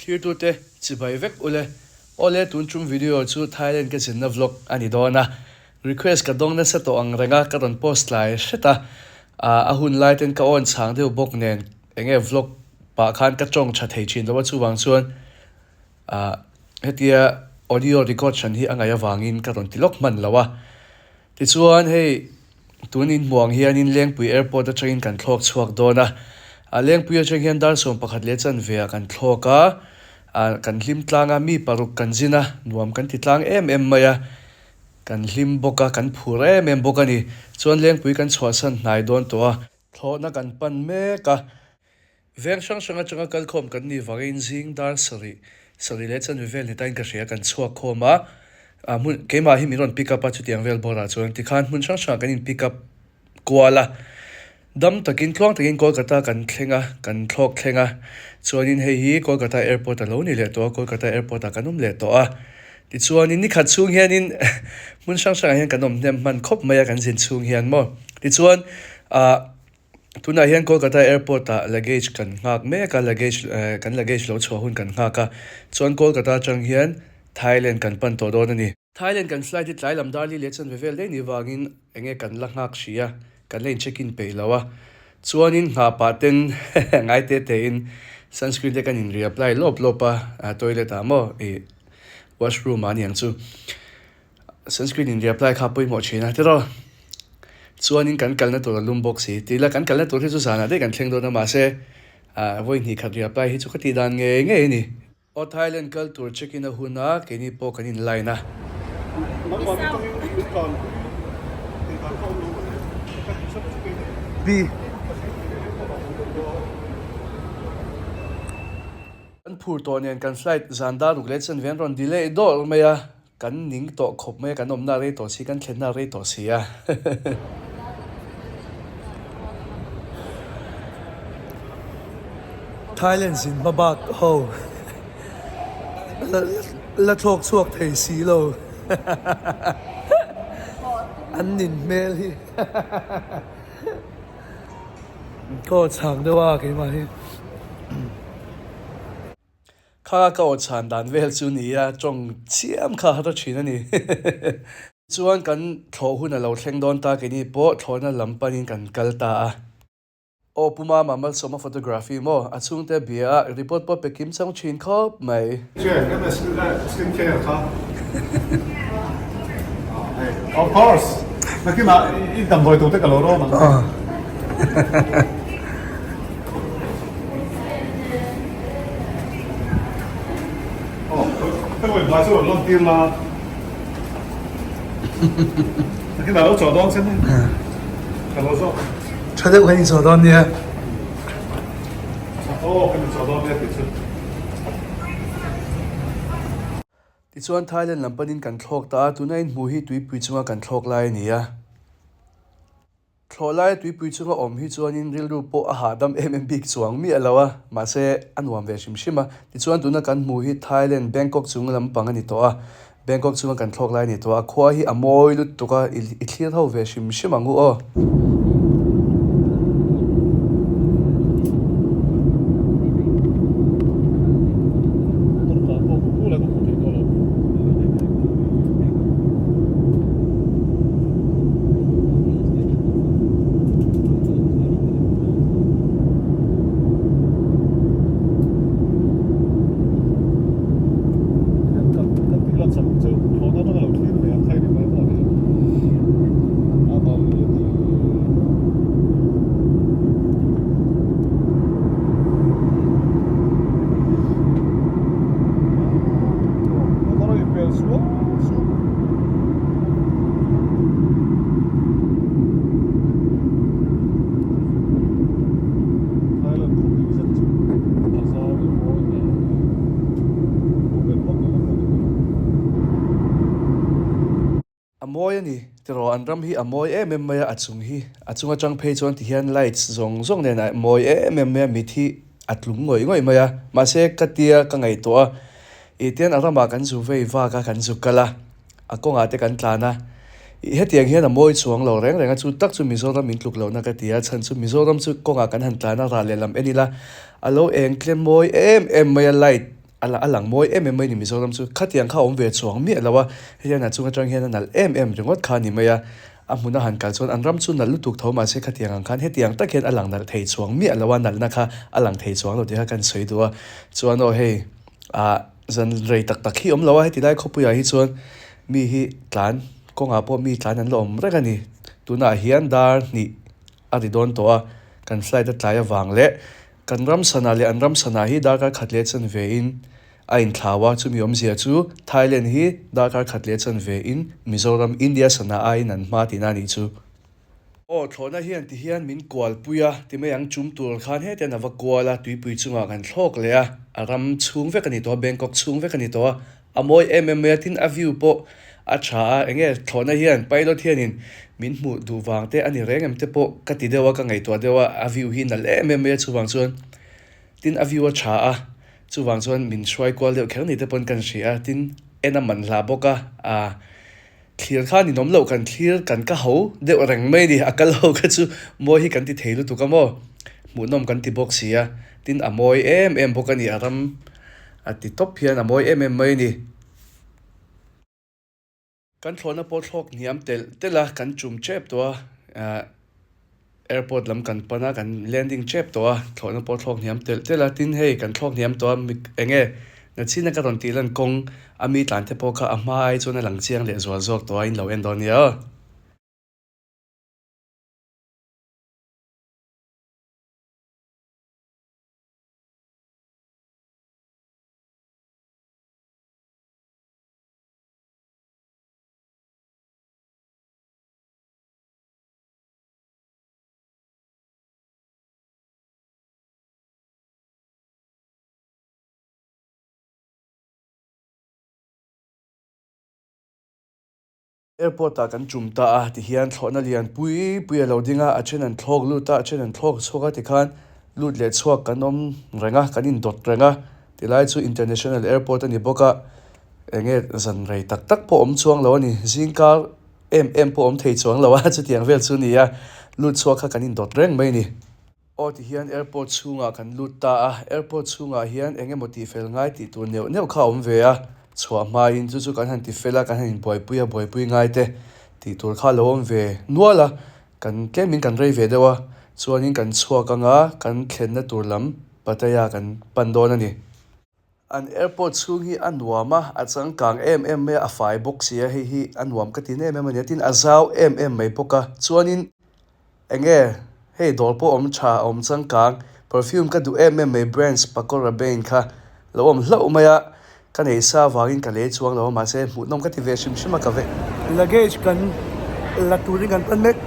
Thlirtute chibai vek ule. Awle tun tum video chu Thailand ka zinna vlog a ni dawn a, request ka dawng nasa tawh ang reng a ka rawn post tlai hret a, a hun lai ten ka awn chhang deuh bawk nen enge vlog pah khan ka tawng tha thei thin lo a chuvang chuan hetia audio record hran hi a ngaih avangin ka rawn ti lawk hman lo a. Tichuan hei tun inhmuh ang hianin Lengpui Airport atangin kan thlawk chhuak dawn a, a Lengpui atang hian dar 11 leh chanve ah kan thlawk a, ah kan hlim tlang a, mi paruk kan zin a, nuam kan ti tlang em em mai a, kan hlim bawk a, kan phur em em bawk a ni. Chuan Lengpui kan chhuahsan hnai dawn tawh a, thlawhna kan pan mek a. Veng hrang hrang atanga kalkhawm kan nih vangin zing dar sarih, sarih leh chanve vel ni tain ka hria kan chhuak khawm a, ah hmun keimah hi min rawn pick up a chutiang vel bawrah chuan tikhan hmun hrang hrangah kan in pick up kual a, dam takin tluang takin Kolkata kan thleng a, kan thlawk thleng a, chuanin hei hi Kolkata airport a lo ni leh tawh a, Kolkata airport ah kan awm leh tawh a, tichuanin nikhat chhung hianin hmun hrang hrangah hian kan awm hnem hman khawp mai a kan zin chhung hian maw, tichuan ah. Tunah hian Kolkata airport ah luggage kan nghak mek a, luggage eh kan luggage lo chhuah hun kan nghak a, chuan Kolkata atang hian Thailand kan pan tawh dawn a ni. Thailand kan flight hi tlai lam dar li leh chanve vel daih ni vangin enge kan la nghak hrih a, kan la in check in peih lo a, chuanin nghah pah ten ngai te te in sunscreen te kan in reapply lawp lawp a, toilet ah maw ih washroom ah aniang chu. Sunscreen in reapply kha pawimawh thin a tiraw? Chuanin kan kalna tur a lum bawk si. Tih la kan kalna tur hi chu zanah daih kan thleng dawn a mahse ah vawi hnih khat reapply hi chu ka tih dan ngei ngei a ni. Aw Thailand kal tur check in a hun a keini pawh kan in line a. Kan phur tawh nen kan flight zan dar ruk leh chanve an rawn delay dawrh mai a. Kan ning tawh khawp mai a, kan awmna a rei tawh si, kan thlenna a rei tawh si a. Thailand zin hma bak ho la thlawk chhuak thei si lo an nin hmel hi kaw chhang deuh a keimah hi. Kha ka aw chhan dan vel chu ni a, tawng chiam kha har thin a ni. Chuan kan thlawh hun a lo thleng dawn ta keini pawh thlawhna lam panin kan kal ta a. Aw Pu Mama Malsawma photography maw a chhungte bia a report pawh pe kim chang thin khawp mai. Che, kan skin care kha. Of course, nakinah i damdawi tur te ka lo rawn ang. Tha deuh kan inchawh dawn nia. Tichuan Thailand lam panin kan thlawk ta a, tuna inhmuh hi tuipui chunga kan thlawk lai a ni a. Thlawh laia tuipui chunga awm hi chuanin rilru pawh a hahdam em em bik chuang miah lo a, mahse a nuam ve hrim hrim a. Tichuan tuna kan hmuh hi Thailand Bangkok chung lampang a ni tawh a, Bangkok chunga kan thlawk lai a ni tawh a, khua hi a mawi lutuk a, i thlir ho ve hrim hrim ang u aw. A mawi a ni tiraw an ram hi a mawi em em mai a a chung hi a chung atang phei chuan tihian lights zawng zawng nen a mawi em em mai a mit hi a tlung ngawih ngawih mai a mahse ka tia ka ngaihtuah a ih tian a ramah kan zu vei vak a kan zu kal a a kawngah te kan tlan a ih hetiang hian a mawi chuang lo reng reng a chu tak chu Mizoram min tluk lohna ka ti a chhan chu Mizoram chu kawngah kan han tlan a rah lehlam en ila a lo eng tlem mawi em em mai a light. A a lang mawi em em mai ni Mizoram chu khatiang kha a awm ve chuang miah lo a, hei hian a chung atang hian a nalh em em ringawt kha a ni mai a, a hmun a han kal chuan an ram chu nalh lutuk tho mahse khatiang ang khan hetiang tak hian a lang nalh thei chuang miah lo a, nalhna kha a lang thei chuang lo tih kha kan sawi duh a, chuan aw hei ah zan rei tak tak hi a awm lo a, heti lai khawpuiah hi chuan mi hi tlan kawngah pawh mi tlan an la awm reng a ni, tunah hian dar hnih a ri dawn tawh a, kan flight a tlai avang leh Kan ram sana leh an ram sana hi darkar khat leh chan ve in a inthlau a, chumi awmzia chu Thailand hi darkar khat leh chan ve in Mizoram, India sana aiin an hma tihna a nih chu. Aw, thlawhna hian ti hian min kual pui a, ti mai ang chum tur khan hetian a va kual a, tuipui chungah kan thlawk leh a, a ram chhung vek a ni tawh a, Bangkok chhung vek a ni tawh a, A mawi em em mai a, tin a view pawh a tha a, enge thlawhna hian pilot hianin min hmuh duh vang te a ni reng em te pawh ka ti deuh a, ka ngaihtuah deuh a, a view hi nalh em em mai a chuvang chuan tin a view a tha a, chuvang chuan min hruai kual deuh kher ni te pawn kan hria a, tin en a man hla bawk a, ah thlir kha ninawm loh kan thlir kan ka ho deuh reng mai a ni, a kal ho kha chu mawi hi kan ti thei lutuk a maw, hmuhnawm kan ti bawk si a, tin a mawi em em bawk a ni a ram. A ti tawp hian a mawi em em mai a ni. Kan thlawhna pawh thlawk hniam telh telh a, kan chum tep tawh a, ah airport lam kan pan a, kan landing tep tawh a, thlawhna pawh thlawk hniam telh telh a, tin hei kan thlawk hniam tawh a, eng nge nachina ka rawn tih lan kawng a mi tlan te pawh kha a hma ai chuan a lang chiang leh zual zawk tawh a, in lo en dawn nia aw. Airport ah kan tum ta a tihian thlawhna lian pui pui a lo ding a a then an thlawk lut a a then an thlawk chhuak a tikhan lut leh chhuak kan awm reng a kan indawt reng a tilai chu international airport a ni bawk a eng nge zan rei tak tak pawh awm chuang lo a ni zingkar em em pawh awm thei chuang lo a chutiang vel chu a ni a lut chhuak kha kan indawt reng mai a ni. Aw ti hian airport chhungah kan lut ta a, airport chhungah hian eng emaw tihfel ngai tih tur neuh neuh kha a awm ve a, chhuah hmain chu chu kan han tifel a, kan han inbuaipui a, buaipui ngai te tih tur kha a lo awm ve nual a, kan tlemin kan rei ve deuh a, chuanin kan chhuak anga kan thlenna tur lam Pattaya kan pan dawn a ni. An airport chhung hi a nuam a, a changkang em em mai a, a fai bawk si a, hei hi a nuam ka ti em em a ni a, tin a zau em em mai bawk a, chuanin Enge hei dawr pawh awm tha a awm changkang perfume ka duh em em mai brands Paco Rabanne kha lo awm hlauh mai a ka nei sa avangin ka lei chuang lo a mahse hmuhnawm ka ti ve hrim hrim a ka ve. Luggage kan la turin kan pan mek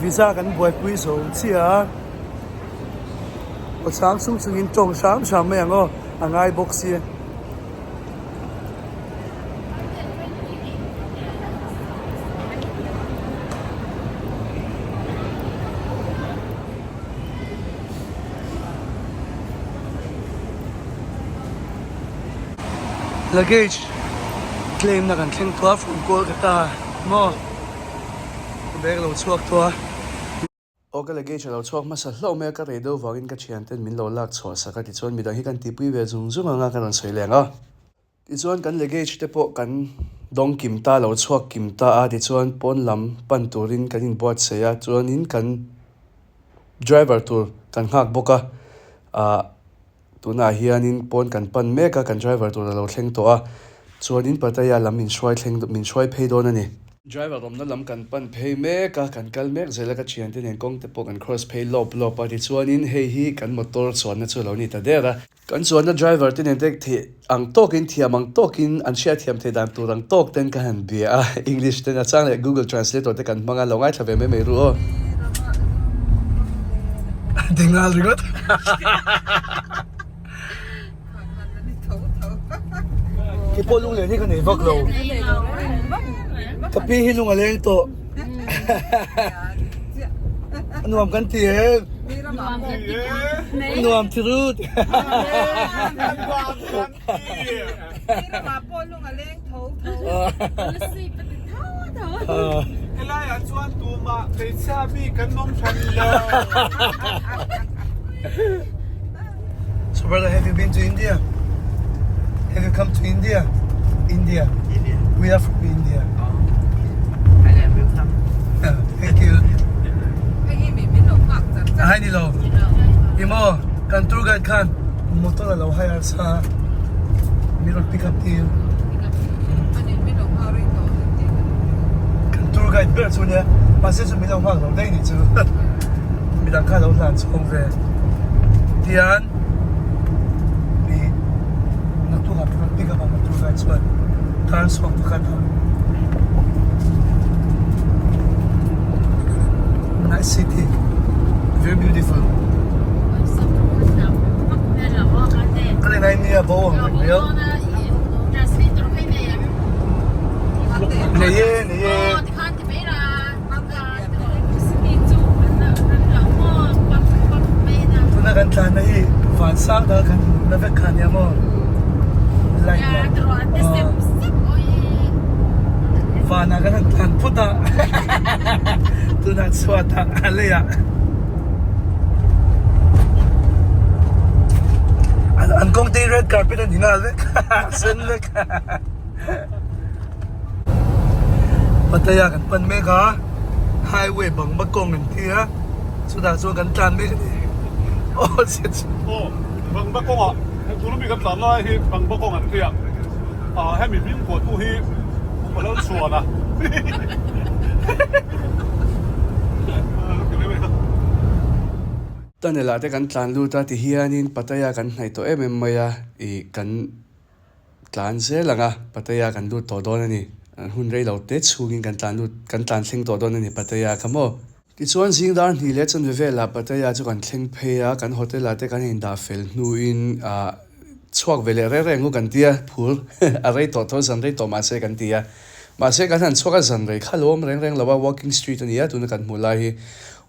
visa kan buaipui zo chiah a aw chang chung chungin tawng hram hram mai ang aw a ngai bawk sia. Luggage claim na kan thleng tawh a from Kolkata maw bag lo chhuak tawh a. Aw ka luggage a lo chhuak hmasa hlauh mai a, ka rei deuh vangin ka thian ten min lo lak chhuah sak a tichuan midang hi kan tihpui ve zung zung anga ka rawn sawi leng a. Tichuan kan luggage te pawh kan dawng kim ta lo chhuak kim ta a tichuan pawn lam pan turin kan inbuatsaih a chuanin kan driver tur kan nghak bawk a ah tunah hianin pawn kan pan mek a kan driver tur a lo thleng tawh a chuanin Pattaya lam min hruai thleng min hruai phei dawn a ni. Driver awmna lam kan pan phei mek a, kan kal mek zel a, ka thiante nen kawng te pawh kan cross phei lawp lawp a, tichuanin hei hi kan motor chuanna chu a lo ni ta der a. Kan chuanna driver te nen te theih ang tawkin thiam ang tawkin an hriatthiam theih dan tur ang tawk ten ka han bia a, English ten a chang leh Google Translator te kan hmang a, lo ngaithla ve mai mai ru aw. Dingal ringawt. Ki pawh lung leh hi ka nei vak lo. Ka pi hi lung a leng tawh. A nuam kan ti em? Nuam ti rut. Helaiah chuan tumah hmeichhia mi kan awm hran lo. So brother, have you been to India? Have you come to India? India. India. We are from India. Oh. Thailand welcome. Thank you. Hai ni lo. Imo, kan tour guide khan motor a lo hire sa. Mi rawn pick up tir. Kan tour guide ber chu nia. Mahse chu min lo nghak lo daih ni chu. Midang kha lo hlan chhawng ve. Tian ih naktukah pawh pick up ang tour guide chuan tar chhuak pakhat a nice city very beautiful ka le ngai nia bo ang reng riau nei e nei e. Tuna kan tlanna hi van sang dang a kan hmuhna vek kha nia maw light lah vanah kan han tlan phut a tunah chhuatah a leiah an kawng te hi red carpet a ni nghal vek a sen vek. Pattaya kan pan mek a highway bang bak kawng an ti a chutah chuan kan tlan mek a ni aw chhe chhe aw bang bak kawngah heng tuna mi kan tlan lai hi bang bak kawng an ti a ah hemi hming phuah tu hi a lo chhuan a Tunnel ah te kan tlan lut a ti hianin Pattaya kan hnaih tawh em em mai a ih kan Tlan zel ang a, Pattaya kan lut tawh dawn a ni. Hun rei lo te chhungin kan tlan lut, kan tlan thleng tawh dawn a ni Pattaya kha maw? Tichuan zing dar hnih leh chanve velah Pattaya chu kan thleng phei a, kan hotel ah te kan indah fel hnuin ah chhuak ve leh reng reng u kan ti a, phur a rei tawh tho zan rei tawh mahse kan ti a. Mahse kan han chhuak a zan rei kha lo awm reng reng lo a, walking street a ni a tuna kan hmuh lai hi.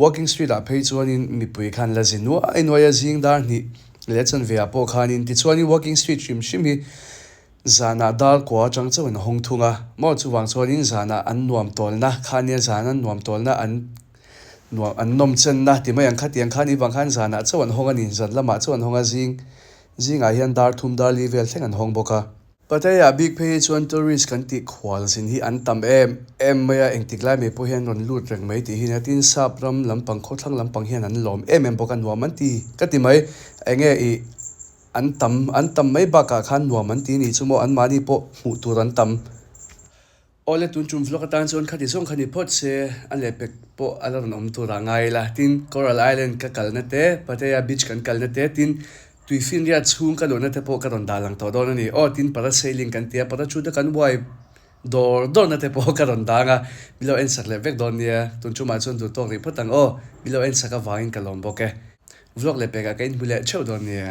Walking street ah phei chuanin mipui khan la zi nuai nuai a zing dar hnih Leh chanve ah pawh khanin tichuanin walking street hrim hrim hi zanah dar kua atang chauh in a hawng thung a, maw chuvang chuanin zanah an nuam tawlna kha nia zan an nuam tawlna an nuam an nawm chenna ti mai ang kha tiang khan ivang khan zanah chauh an hawng a ni, zan lamah chauh an hawng a zing zingah hian dar thum dar li vel thleng an hawng bawk a. Pattaya bik phei hi chuan tourist kan tih khual zin hi an tam em em mai a, engtik lai mai pawh hian rawn lut reng mai tih hi nia tin sap ram lampang khawthlang lampang hian an lawm em em bawk a nuam an ti ka ti mai enge ih an tam an tam mai bakah khan nuam an ti ni chu maw an mahni pawh hmuh tur an tam. Awle tun tum vlog atan chuan khati zawng kha ni phawt se a lehpek pawh a la rawn awm tur ah ngai ila tin Coral Island ka kalna te Pattaya beach kan kalna te tin Tuifinriat chhung ka luhna te pawh ka rawn dah lang tawh dawn a ni aw tin parasailing kan ti a parachute kan uai dawr dawrna te pawh ka rawn dang a mi lo en sak leh vek dawn nia tun tumah chuan duh tawk rih phawt ang aw mi lo en sak avangin ka lawm bawk e vlog lehpekah ka inhmu leh theuh dawn nia.